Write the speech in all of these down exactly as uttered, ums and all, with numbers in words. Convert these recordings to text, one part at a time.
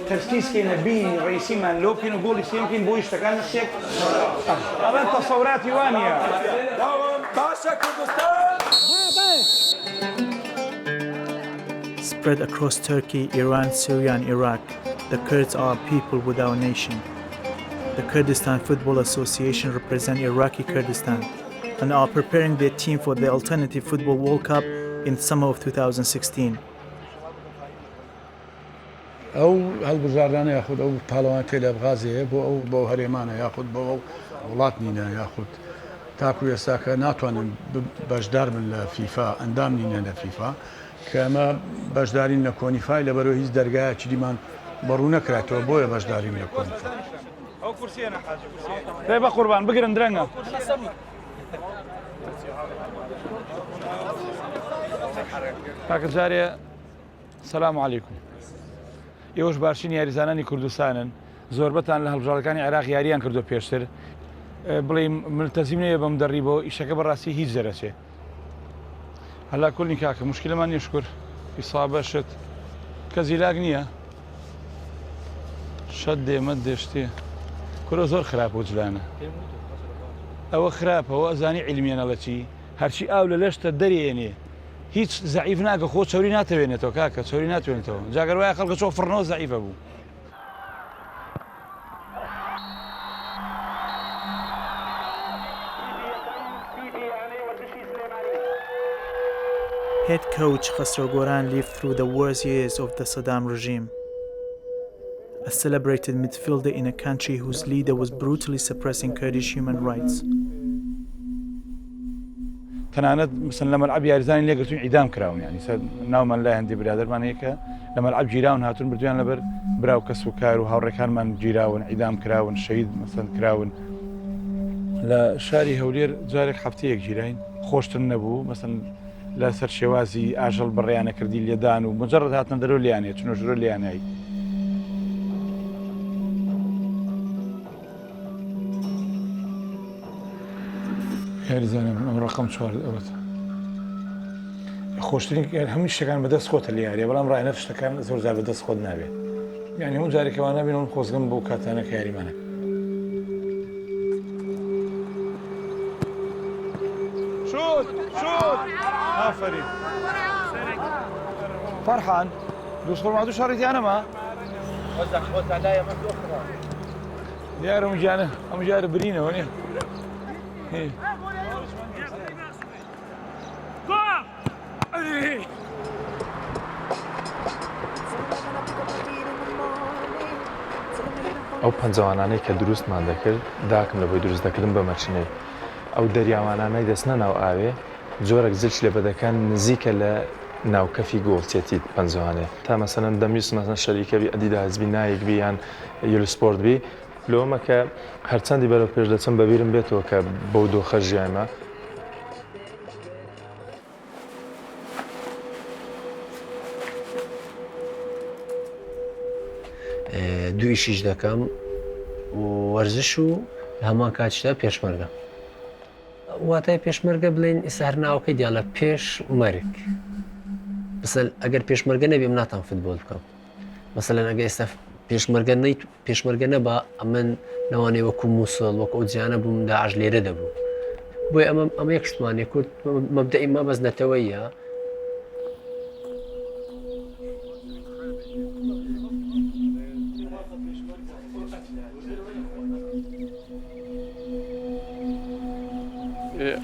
تەرکیز کەینە بینی ڕەیسیمان لۆ بکەین و گۆڵی سێم بکەین بۆ یشتەکان نەخشێک. ئەمە تەسەوراتی وانە. Spread across Turkey, Iran, Syria, and Iraq, the Kurds are a people without a nation. The Kurdistan Football Association represent Iraqi Kurdistan and are preparing their team for the Alternative Football World Cup in summer of two thousand sixteen. ئەو هەڵبژاردانە یاخود ئەو پاڵەوانێتەی لە ئەبغازیە هەیە بۆ ئەو بۆ هەرێمانە یاخود بۆ ئەو وڵات نینە یاخود تاکو ئێستا کە ناتوانن بەشدار بن لە فیفا ئەندام نینە لە فیفا کە ئەمە بەشدارین لە کۆنیفای لەبەرەوە هیچ دەرگایەکی دیمان بەڕوو نەکراتەوە بۆیە بەشدارین لە کۆنیفا. ڕێ بە قوربان بگرن درەنگە. کاکە جارێ سەلام عەلیکم. ئێوەش باشترین یاریزانانی کوردستانن. زۆربەتان لە هەڵبژاردەکانی عێراق یاریان کردووە پێشتر. بڵێم ملتەزیم نەبێ بەم دەڕی بۆ ئیشەکە بەڕاستی هیچ دەرەچێ. هەلا کولنی کاکە مشکلەمان نیە شکر. ئیسابە شت کە زیلاک نییە. شەت دێمە دێشتێ. کورە زۆر خراپ و جلانە. ئەوە خراپە ئەوە ئەزانی عیلمیە نەڵە چی؟ هەرچی ئاو لە لەشتە دەرێنێ. هیچ زەعیف ناکە خۆ چەوری ناتەوێنێتەوە کاکە چەوری ناتوێنێتەوە جاگەر وایە خەڵکە چۆ فڕنەوە زەعیفە بوو. Head coach Khasraw Goran lived through the worst years of the Saddam regime. A celebrated midfielder in a country whose leader was brutally suppressing Kurdish human rights. تەنانەت مەسەلەن لە مەلعەب یاریزانانی لێگرتووین ئیدام کراون یانی سەر ناومان لای هەندێ برادەرمان هەیە کە لە مەلعەب گیراون هاتوون بردوویان لەبەر برا و کەس و کار و هاوڕێکانمان گیراون ئیدام کراون شەهید مەسەلەن کراون لە شاری هەولێر جارێک هەفتەیەک گیراین خۆشتر نەبوو مەسەلەن لە سەر شێوازی ئاژەڵ بڕیانە کردی لێدان و مجەڕەد هاتنە دەرەوە لێیانێ چونە ژورە لێیانایی. یاریزانە من ئەم ڕقم چوار ئەوەت خۆشترین هەموو شتەکان بەدەست خۆتە لە یاریە بەڵام ڕای نەف شتەکان زۆر زار بەدەست خۆت نابێت یعنی هەموو جارێکەوان نابێن ئەوم خۆزگەم بۆ کاتانە کە یاریمانە شوت شوت ئافەرین فەرحان دووسڵ ما دوو شەڕی دیانەما دیارە ئەم گیانە ئەم جارە برینەوە نیە ئەو پەنجەوانانەی کە دروستمان دەکرد داکم لە بۆی دروست دەکردن بە مەچنەی ئەو دەریاوانانەی دەستنە ناو ئاوێ جۆرەک زلچ لێ بەدەکەن نزیکە لە ناوکەفی گۆڵچێتی پەنجەوانێ تا مەسەلەن دەمویست مەسەن شەریکەبی ئەدیداس بی نایک بی یان یلوسپۆرت بی لۆمە کە هەرچەندی بەرەو پێش دەچم بەبیرم بێتەوە کە بەو دۆخە ژیایمە. دوو ئیشیش دەکەم وەرزش و لە هەمان کاتشدا پێشمەرگە. واتای پێشمەرگە بڵێن ئێستا هەر ناوەکەی دیالە پێش مەرگ. مەسەل ئەگەر پێشمەرگە نەبێم ناتان فوتبۆل بکەم. مەسەلەن ئەگە ئێستا پێشمەرگە نەیت پێشمەرگە نەبا ئەمن لەوانەیە وەکو موسڵ وەکو ئەو جیانە بووم داعش لێرە دەبوو. بۆی ئەمە ئەمە یەک شتمانێ کورد مەبدەئی ما بەس نەتەوەیە.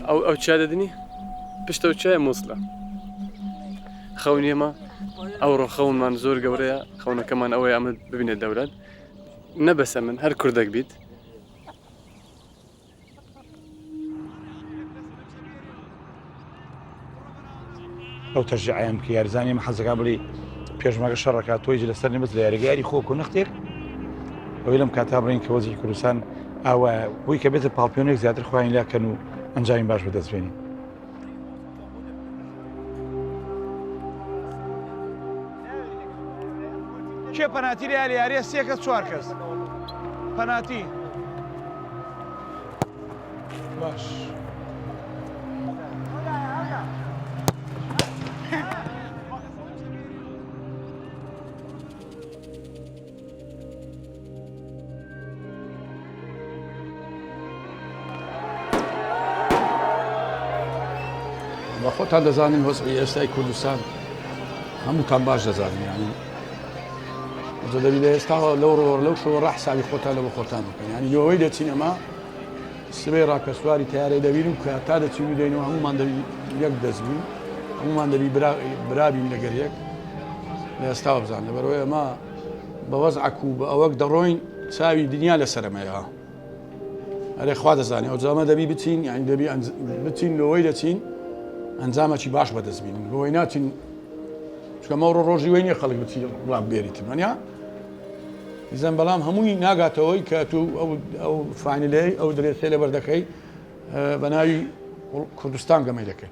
ئەو ئەو چیا دەدنی پشتە و چای موسڵە خەونیەمە ئەوڕۆ خەونمان زۆر گەورەیە خەونەکەمان ئەوەیە ئەمە ببینێت دەوران نەبەسە من هەر کوردەک بیت ئەو تەشجیعیان بکە یاریزانی ئێمە حەزەکا بڵێ پێشمەرگە شەڕەکا تۆیج لەسەر نەبەست لە یاریگە یاری خۆک و نەختێک ئەوەی لەم کاتا بڵێن کە وەزیری کوردستان ئاوایە بۆی کە بێتە پاڵپیۆنێک زیاتر خۆیان لا کەن و ئەنجامی باش بەدەست بێنین. کێ پەناتی لە یاری یاریە سێ کەس چوار کەس پەناتی. باش. بە خۆتان دەزانن وەزعی ئێستای کوردستان هەمووتان باش دەزانن، یعنی، ئەجە دەبی لە ئێستاوە لەو ڕۆ-، لەو شەوە ڕەح حسابی خۆتان لە بۆ خۆتان بکەن. یعنی، لەوەی دەچین ئەمە سبەی ڕاکە سواری تەیارەی دەبین و کە تا دەچین و دەینەوە هەمومان دەبی یەک دەست بین، هەمومان دەبی برا-، برا بین لەگەر یەک. لە ئێستاوە بزان، لەبەرەوەی ئەمە بە وەزعەک و بە ئەوەک دەڕۆین، چاوی دنیا لەسەرەمەیە. ئەرێ خوا دەزانێ، ئەو جامە دەبی بچین، یعنی دەبی ئەنج-، بچین لەوەی دەچین، ئەنجامەکی باش بەدەست بین. لەوەی ناچین، چونکە مەوڕۆ ڕۆژی وەی نییە خەڵک بچی ڕابێریتن، وەنیا؟ ئیزەن بەڵام هەمووی ناگاتەوەی کە تو ئەو، ئەو فاینلەی، ئەو درێسەی لەبەر دەکەی، ئە، بە ناوی کوردستان گەمەی دەکەی.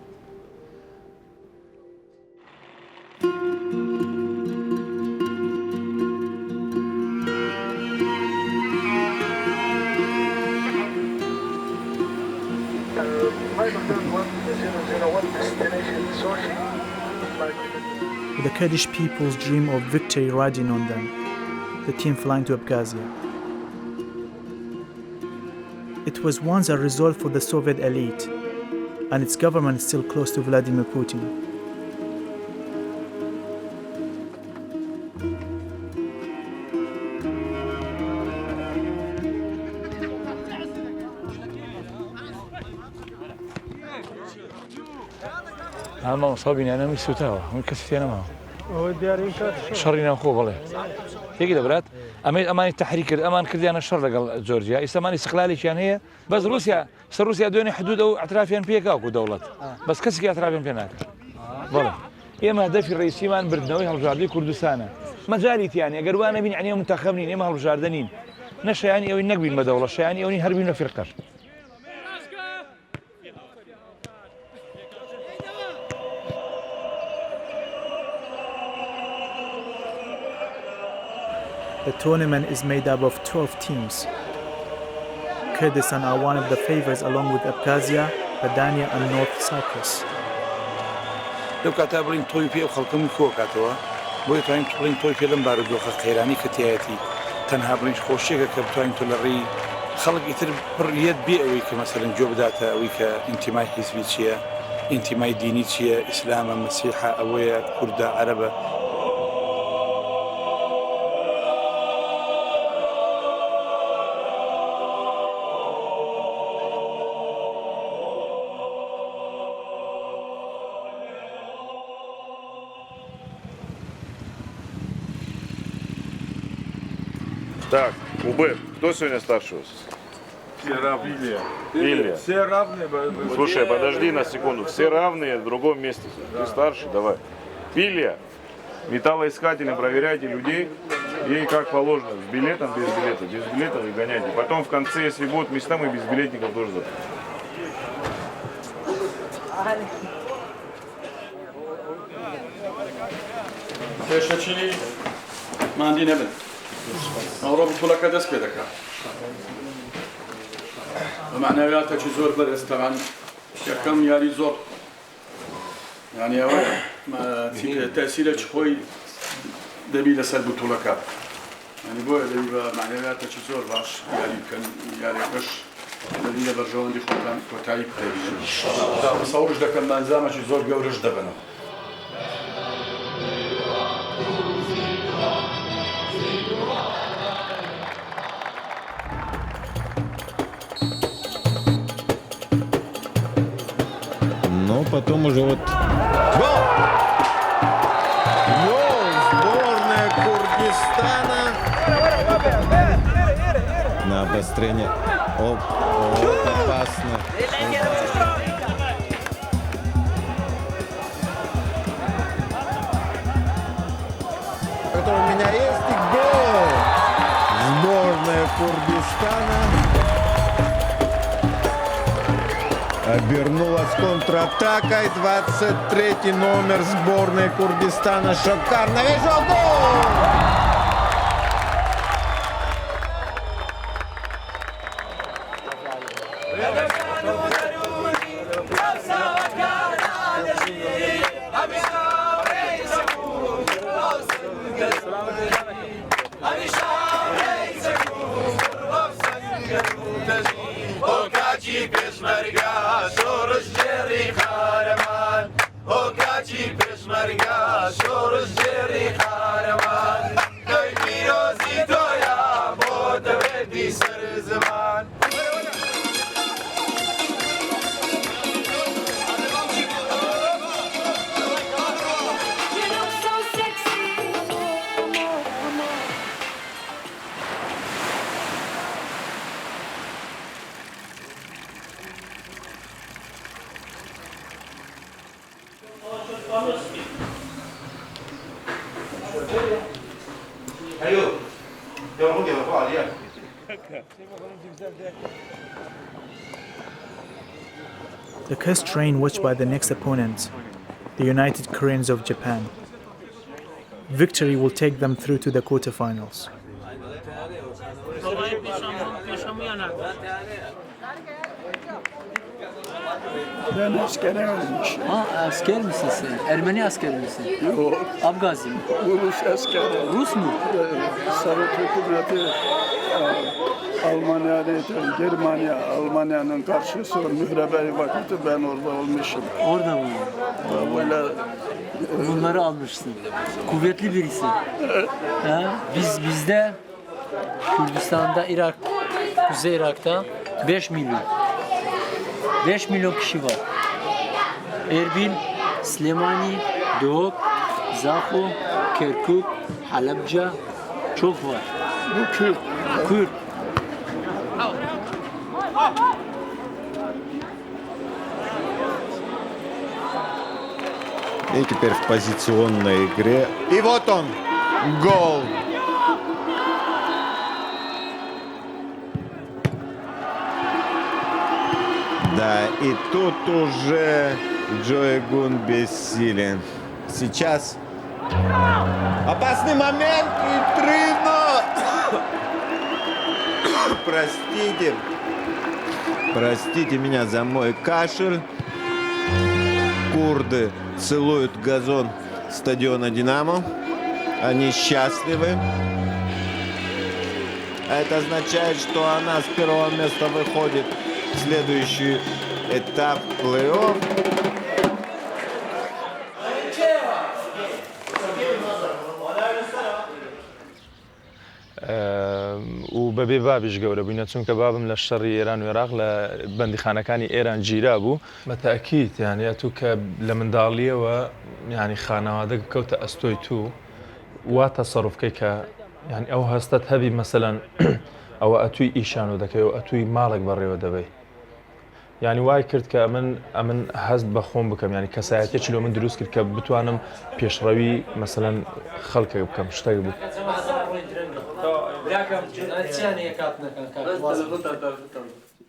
The Kurdish people's dream of victory riding on them, the team flying to Abkhazia. It was once a result for the Soviet elite, and its government is still close to Vladimir Putin. ئەمە مەسەڵ بینیانە من سوتاوە، من کەسی تێ نەماوە. ئەوە دیارین کات شەڕ. شەڕی ناوخۆ، بەڵێ. تێکی دەبرات؟ ئەمەی، ئەمانی تەحریک کرد، ئەمان کردیانە شەڕ لەگەڵ جۆرجیا. ئیستا ئەمانی استقلالێکیان هەیە. بەس رووسیا، سەر رووسیا دوێنێ حدود ئەو ئەترافیان پێکا وەکو دەوڵەت. ئا. بەس کەسێکی ئەترافیان پێ ناکە. بەڵێ. ئێمە هەدەفی ڕئیسیمان بردنەوەی هەڵبژاردەی کوردستانە. مەجالی تیانە، ئەگەر وانە بین، یعنی ئێمە منتەخەب نین، ئێمە هەڵبژاردە نین. نە شایانی ئەوەی نەک بین بە دەوڵەت، شایانی ئەوەی هەر بین بە فرقەش. The tournament is made up of twelve teams. Kurdistan are one of the favorites along with Abkhazia, Padania and North Cyprus. لەو کاتا بڵین تۆی پێ ئەو خەڵکە من کۆکاتەوە، بۆیە توانین بڵین تۆی پێ لەم بارودۆخە قەیرانی کە تیایەتی، تەنها بڵین خۆشیەکە کە بتوانین تۆ لە ڕێی خەڵک ئیتر بڕیەت بێ ئەوەی کە مەسەلەن گوێ بداتە ئەوەی کە ئینتیمای حیزبی چییە، ئینتیمای دینی چییە، ئیسلامە، مەسیحە، ئەوەیە، کوردە، عەرەبە. Так, Убер, кто сегодня старше у вас? Все равные. Пилия. Пилия. Все равные, бо-, бо-, Слушай, подожди на секунду. Все равные в другом месте. Ты старший, давай. Пилия. Металлоискатели, проверяйте людей. И как положено, с билетом, без билета. Без билета выгоняйте. Потом в конце, если будут места, мы безбилетников тоже запустим. Pêşeçî mandî nebin. Ewro butuleke dest pê dike. Bi maneviyatekî zor berêz teban. Yekem yarî zor. Yani ew, e, tesîrek xwe debî li ser butuleke. Yanî boye dibî be maneviyatekî zor baş yarî bikin, yarê xweş dibî de berjewendî xwe kotayî bide. Tesewir ji dekem menzamekî zor gewr ji dibin. Но потом уже вот... Гол! Гол! Сборная Курдистана. На обострение. Оп, оп, опасно. Это у меня есть и гол! Сборная Курдистана обернулась контратакой. Двадцать третий номер сборной Курдистана. Шикарно вижу гол! ئەوی شاو ڕێی چەک و ڕۆ سەنگەر و تەژی، بۆ کاکی پێشمەرگە شۆڕش ژێڕی قارەمان. The Kess train watched by the next opponent, the United Koreans of Japan. Victory will take them through to the quarterfinals. Ben askere almış. Ha, asker misin sen? Ermeni asker misin? Yok, Abgazi mi? Rus askeri. Rus mu? Sovyet hükümeti e, Almanya neydi? Germanya, Almanya'nın karşısı mührebeyi vakti ben orada olmuşum. Orada mı? Böyle Bunları almışsın. Kuvvetli birisi. Ha? Biz bizde Kürdistan'da, Irak, Kuzey Irak'ta beş milyon. Beş milyon kişi var. Erbil, Slemani, Duhok, Zaho, Kerkuk, Halabja çok var. Bu Kürt. Kürt. И теперь в позиционной игре. И вот он, гол. Да, и тут уже Джоэгун бессилен. Сейчас опасный момент и три ноль. Простите. Простите меня за мой кашель. Курды целуют газон стадиона «Динамо». Они счастливы. Это означает, что она с первого места выходит в следующий этап плей-офф. û bebê babî ji gewre bûne, çunke babim li şerî Êran û Iraq li bendîxanekani Êran cîra bû. Bi tekîd, yanî ya tu ke li mindaliyê we, yanî xanewade kewte estoy tu, wa teserruf ke ke, yanî ew heste hebî, meselen, ew etûy îşano deke, ew etûy malek berê we debe. Yanî way kir ke min, min hest bi xwe bikim, yanî kesayetiyek çilo min dirûst kir ke bitwanim pêşrewî, meselen, xelkek bikim, ştek bikim.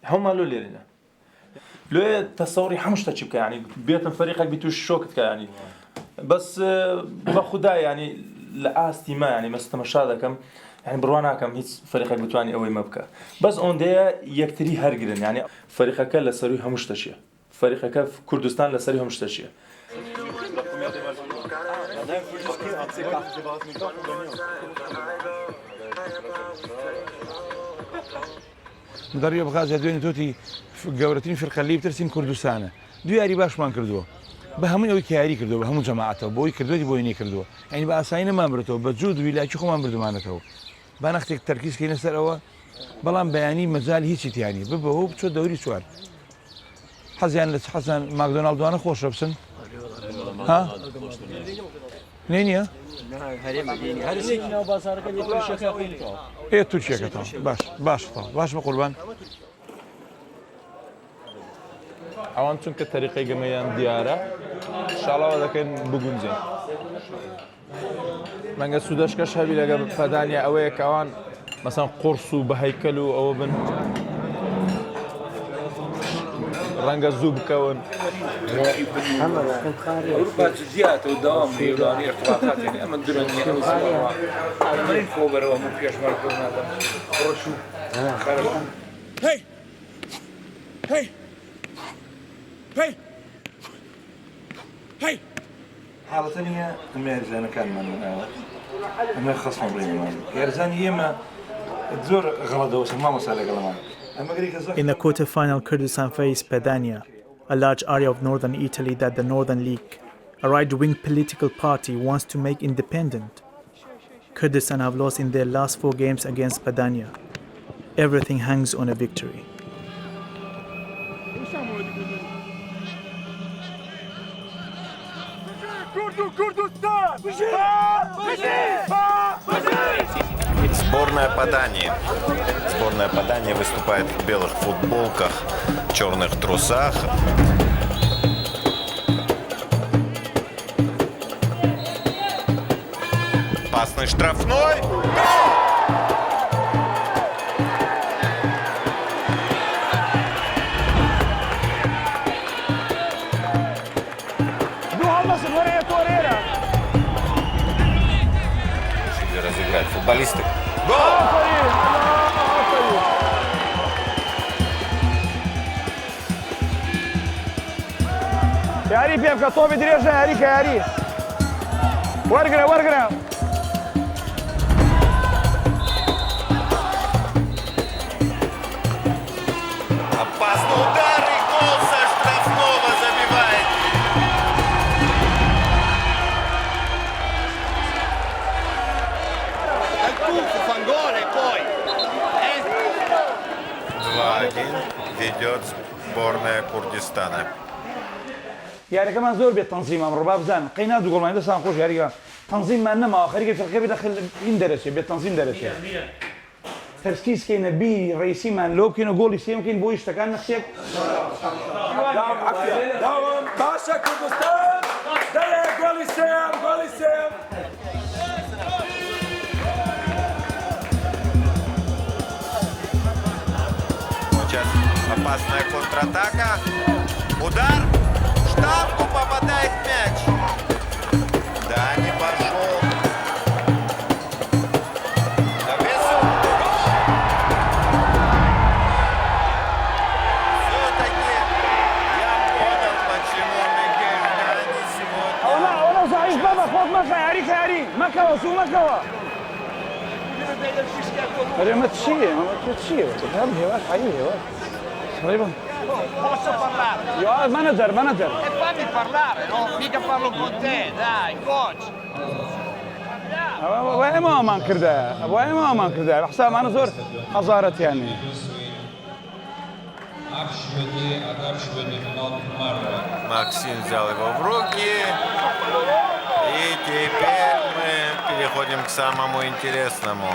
Hema lo lêrîne. Lo yê tesewirî hemû şte çi bike, yanî bêtin ferîqek bî tu şok dike, yanî. Bes, e, bi Xwedayê, yanî, li astî me, yanî, me temeşa dikim, yanî, birwa nakim hîç ferîqek bitwanî ewê me bike. Bes ondê ye yektirî her girin, yanî, ferîqeke li ser wî hemû şte çi ye. Ferîqeke Kurdistan li ser wî hemû şte çi ye. Mudarrî Abxaz ya duyên totî f-, gewretirîn firqe lê bitirsîn Kurdistan e. Du yarî başman kirdiwo. Bi hemû ew kiyarî kirdiwo, bi hemû cemaeta. Bo wî kirdiwetî, bo wî nêkirdiwo. Yanî bi asayî neman biritew, bi cûd wî lakî xwe man birdimanetew. Ba nextêk terkîz keyne ser ew e. Belam beyanî mecal hîçî tiyanî. Bibe ho biço dewrî çwar. Hezyan li hezyan McDonald wana xweş re bisin. Ha? Nê niye? Ê Tirkiyeke tamam. Baş, baş, tamam. Baş mı kurban? Ewan çunke terîqê gemeyan diyar e. Şalawa dekin biguncin. Menge sûdeşkeş hebî lege pedaniye ew ê ke ewan, mesela, qurs û bi heykel û ew bin, renge zû bikewin. Ewropa cidiyat û dewam û Yunanî irtibatat, yani, emin duran, yani, emin kober, emin pêşmerge, emin Hey! Hey! Hey! Hey! Halete niye Mercan'ı kanmanın awa? Ama xasma brin man. Erzan yeme zor galada olsun, ma masale galaman. Ama gerek zor. In the quarter-final, Kurdistan face Padania, a large area of northern Italy that the Northern League, a right-wing political party, wants to make independent. Kurdistan have lost in their last four games against Padania. Everything hangs on a victory. Сборная Падании. Сборная Падании выступает в белых футболках, черных трусах. Опасный штрафной. Гол! Ballistic. Gol! Aferîn! Aferîn! Yarî pê bike, topê dirêj ne, yarî ke yarî. Wergire, wergire. Опасный удар и гол со штрафного забивает. Два один ведёт сборная Курдистана. Yarîke me zor bê tenzîm em, ribab zan. Qeyna du gol me, de san xweş yarîke. Tenzîm me nema, axirî firqe bê dexil hîn derece, bê tenzîm derece. Terskîz keyne bî reîsî me, lok keyne golî sêyem keyne bo îştekan nexsiyek. Devam, devam. Başa Kurdistan. Dere golî sêyem, golî sêyem. Сейчас опасная контратака. Удар. В штангу попадает мяч. Да, не пошёл. Навесу. Всё-таки я понял, почему Мигель Дани сегодня... Ona, ona zayıf baba, korkma, yarî, yarî. Mekava, su mekava. Erê, ma çi ye? Ma tu çi ye? Tu ne yapıyorsun? Hayır ya. Hayır. Posso parlare? Ya, manager, manager. E fammi parlare, no? Mica parlo con te, dai, coach. Ew, ew, ew, ema aman kirde. Ew, ema aman kirde. Hesab manager hazaret yani. Максим взял его в руки. И теперь мы переходим к самому интересному.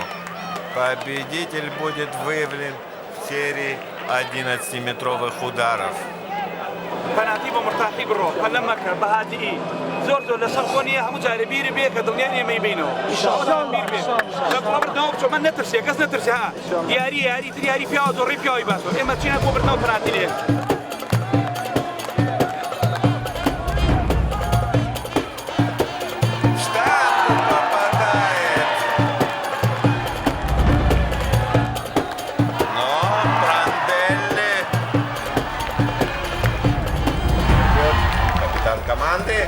Победитель будет выявлен в серии одиннадцатиметровых ударов. Penaltî bi mirtaxî biro, qele meke, bi hadiî. Zor zor li ser xwe niye, hemû carê bîrî bê ke dilniyarî me bîno. Înşallah. Bîr bê. Înşallah. Em xwe bir dawam ço, me netirsiye, kes netirsiye ha. Yarî, yarî, tir yarî piya zorî piya bas. Ema çîna ku birna penaltî lê. Штангу попадает. Но Пранделли. Капитан команды.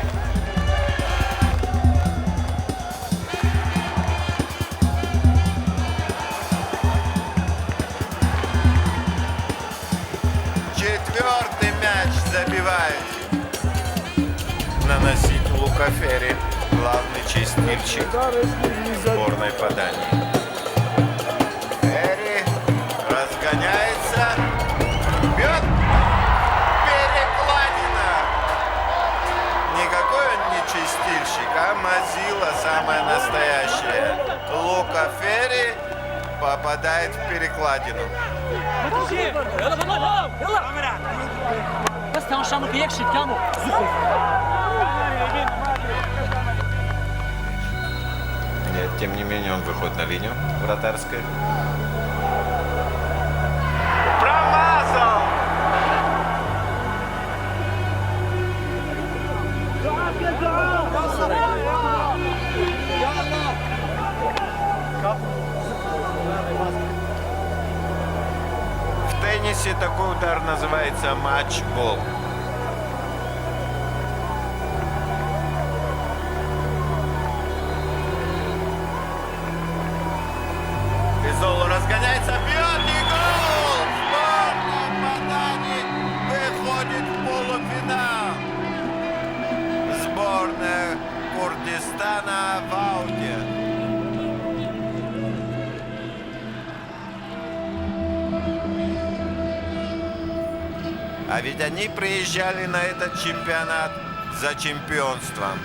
Четвёртый мяч забивает. Наносить Лука Ферри, главный чистильщик сборной по Дании. Ферри разгоняется. Бьёт! Перекладина! Никакой он не чистильщик, а мазила самая настоящая. Лука Ферри попадает в перекладину. Нет, тем не менее он выходит на линию вратарскую. Промазал! В теннисе такой удар называется матчбол. Пизоло разгоняется, бьёт и гол! Сборная Панамы выходит в полуфинал. Сборная Курдистана в ауте. А ведь они приезжали на этот чемпионат за чемпионством.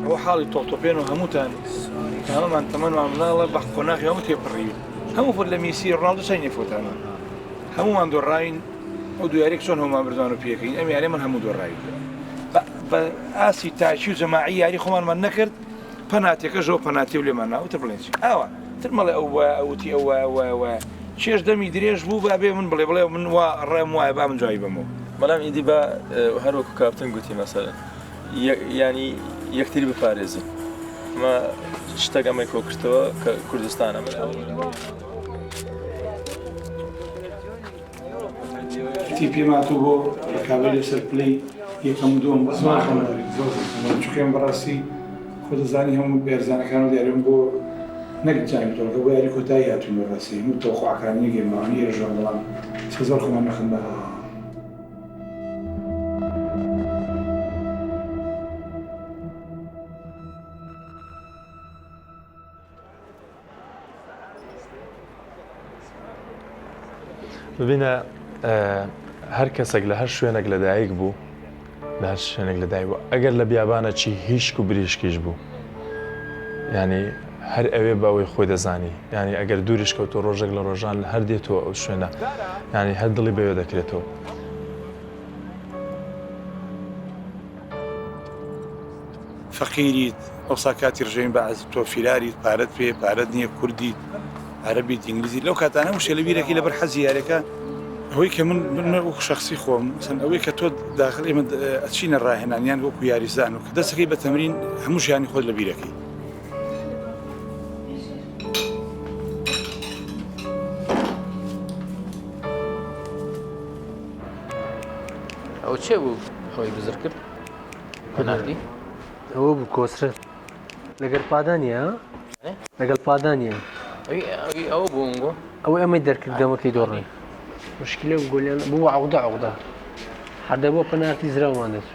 بۆ حاڵی تۆپێن و هەمووتان، هەمومان تەمەنمان مناڵە، بە قۆناغی هەموو تێپەڕی. هەموو فۆت لە میسی، ڕۆناڵدۆ چەینێ فۆتانە. هەمومان دۆڕاین. ئەو دوو یاریک چۆن هەمومان بردوان و پێکەین، ئەم یاری من هەموو دۆڕاوی. بە، بە ئاسی تاکی و جەماعی یاری خۆمانمان نەکرد، پەناتێکە ژۆ پەناتی و لێمان ناوتە بڵێن چی. ئاوا، تر مەڵێ ئەو وە، ئەو تی ئەو وە، ئەو وە، ئەو وە. چێش دەمی درێژ بوو، با بێ من بڵێ، بڵێ من وا ڕێم وایە، با من جوابی بەمەوە. بەڵام ئیدی بە، ئە، هەروەکو کاپتن گوتی مەسەلەن، یە-، یانی یەکتری بپارێزین. ئەمە شتەک ئەمەی کۆکردەوە کە کوردستانە. تیپی ماتوو بۆ ڕکابەری لەسەر پلەی یەکەم و دووەم بەس زۆر ناکەم. خەمەوە، زۆر خەمەوە. چونکە ئێمە بەڕاستی خۆ دەزانی هەموو بێرزانەکان و دیاریبوون بۆ نەک جامی تۆڵگە، بۆ یاری کۆتایی هاتووین بەڕاستی. هەموو تەوقعەکانی نەگەێمەوە، هەموو یەرە ژۆندڵان. سە زۆر خۆمان نەخەمبار. ببینە، ئە، هەر کەسێک لە هەر شوێنێک لە دایک بوو، لە هەر شوێنێک لە دایک بوو، ئەگەر لە بیابانە چی هیشک و بریشکیش بوو، یعنی، هەر ئەوێ بە ئەوەی خۆی دەزانی، یعنی، ئەگەر دووریش کەوتۆ ڕۆژێک لە ڕۆژان هەر دێتەوە ئەو شوێنە، یعنی، هەر دڵی بەوێ دەکرێتەوە. فەقیریت، ئەوسا کاتی ڕژێمی بەعس تۆ فیراریت، پارەت پێ، پارەت نییە، کوردیت، عەرەبیت، ئینگلیزیت، لەو کاتانە هەموو شتێ لە بیرەکەی لەبەر حەزی یارەکە. ئەوەی کە من، من، من وەکو شەخسی خۆم، مەسەلەن ئەوەی کە تۆ داخل ئێمە د-، ئەچینە ڕاهێنان یان وەکو یاریزان و کە دەستەکەی بە تەمرین، هەموو ژیانی خۆت لە بیرەکەی. ئەو چێ بوو خۆی بزر کرد؟ پەنالتی؟ ئەوە بوو کۆسرەت. لەگەر پادانیە، ها؟ ئێ؟ لەگەڵ پادانیە. ئەوی، ئەوی ئەوە بوو ئەنگۆ؟ ئەوەی ئەمەی دەرکرد گەمەکەی دۆڕێ. مشکلە و گۆلیان بوو عەودا، عەودا. هەردە بۆ پەنالتی زراومان دەچ.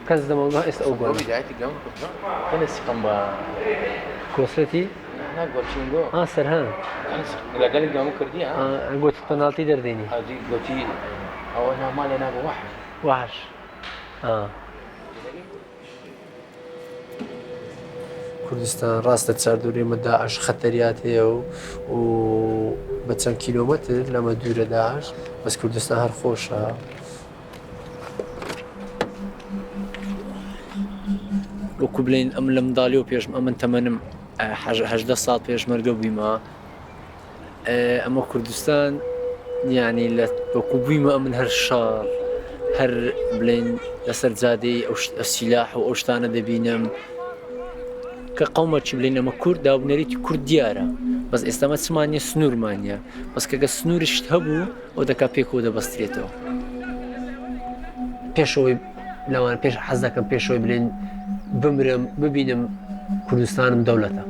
کەس دەمەوە ئێستا ئەو گۆل. بۆ بیدایەتی گەم کردن. کەنە سیقم بە کۆسرەتی؟ نه، گۆل چینگۆ. ها، سەرهەن. کەنە سیقم. لەگەڵ گەم کردی، ها؟ ها، گۆتی پەنالتی دەردێنی. ها، دی گۆتی ئەوە نامالێ نابە وەحش. وەحش. ها. کوردستان ڕاستە چاردووری ئێمە داعش خەتەریات هەیە و، و بە چەند کیلۆمەتر لەمە دوورە داعش، بەس کوردستان هەر خۆشە. وەکو بڵێن ئەم لە منداڵی و پێش ئەمن تەمەنم، ئە، هەژ-، هەژدە ساڵ پێشمەرگە بوویمە. ئێ، ئەمە کوردستان، یعنی، لە وەکو بوویمە ئەمن هەر شەڕ، هەر بڵێن لەسەر جادەی ئەو شت-، ئە سیلاح و ئەو شتانە دەبینم. کە قەومەکی بڵێن ئەمە کورد، دابوونەریتی کورد دیارە. بەس ئێستا ئەمە چمان نیە، سنوورمان نیە. بەس کەگە سنووری شت هەبوو، ئەو دەکا پێکەوە دەبەسترێتەوە. پێشەوەی لەوان پێش حەز دەکەم، پێشەوەی بڵێن بمرم، ببینم کوردستانم دەولەتە.